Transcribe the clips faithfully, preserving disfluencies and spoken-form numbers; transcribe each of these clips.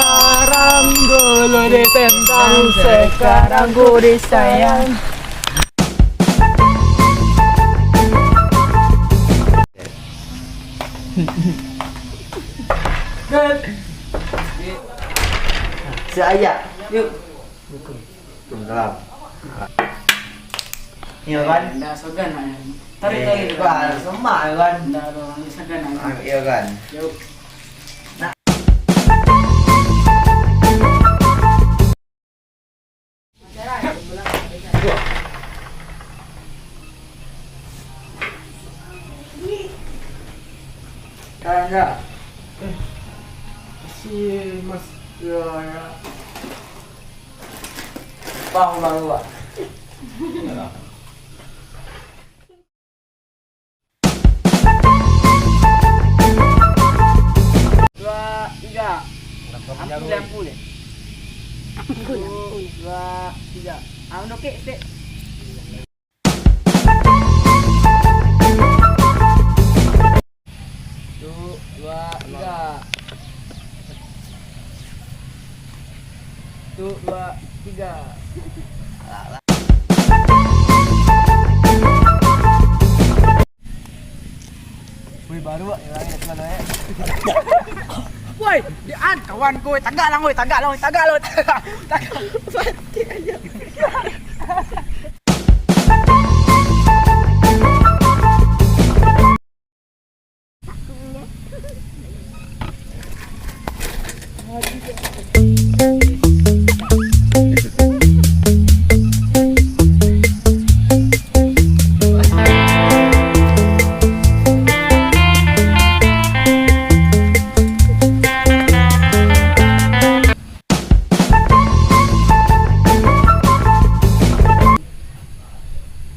Sekarang dulu ditentang, sekarang ku disayang. Siap, Ayah. Yuk. Salam. Iyo kan? Ndak sogan lah. Tarik, eh, tarik. Kan, semak yo kan? Ndak, ndak sogan lah. Ah, iyo kan? Yuk. Nah. Kayaknya. Eh, si Mas, ya, ya. Bang, bang, bang. Dua, tiga. Ampun, ampun, eh. Ampun, ampun. Dua, tiga. Ah, dokek, sek. Satu, dua, tiga. Satu, dua, tiga. Woi, baru, ah, yang lain, yang lain. Woi, di an, kawan gue, tagak lah, woi, tagak lah, woi, tagak lah, woi, tagak. Tagak. Mati aja.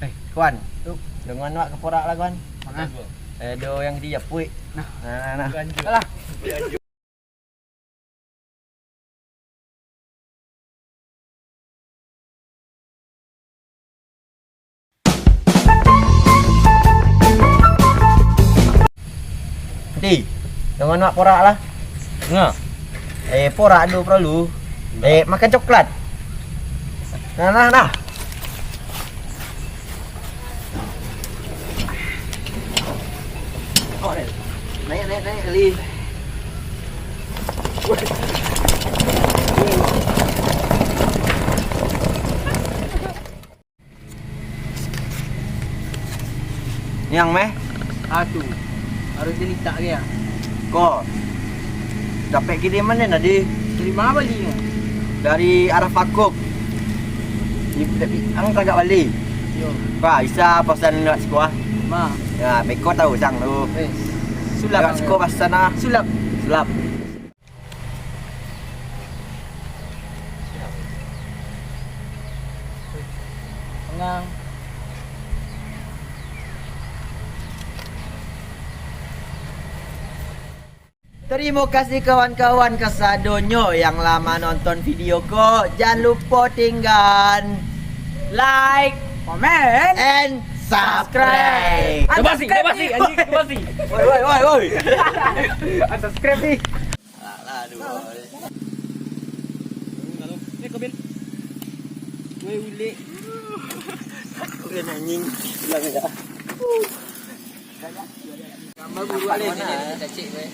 Eh, kawan, tu, dengan awak ka porak lah, kawan. Mana? Eh, do yang di Japuik. Nah. Nah, nah, nah. Alah. Nanti, jangan nak porak lah. Nah. Eh, porak tu perlu. Eh, makan coklat. Nah, nah, nah. Naik, naik, naik, kali. Yang meh? Ah, tu. Harus dilitak ke ya? Ko. Dapek kiri mana tadi? Dari mana bali ni? Dari arah Pakok. Di, di, ang tagak bali. Yo. Wah, bisa pasan lewat siko ah. Ma. Ya, beko tahu sang tu. Eh. Sulap. Lewat siko pasan ah. Sulap. Sulap. Tenang. Tarimo kasih kawan-kawan kasadonyo yang lah manonton video ko. Jan lupo tinggan like, comment, and subscribe. Dah basi, dah basi, anjing, dah basi. Woi, woi, woi, woi. Unsubscribe ni. Alah, aduh. Ni komen. Woi, ulik. Komen anjing. Bilang aja. Gambar buruk. Paling mana, cacik, weh.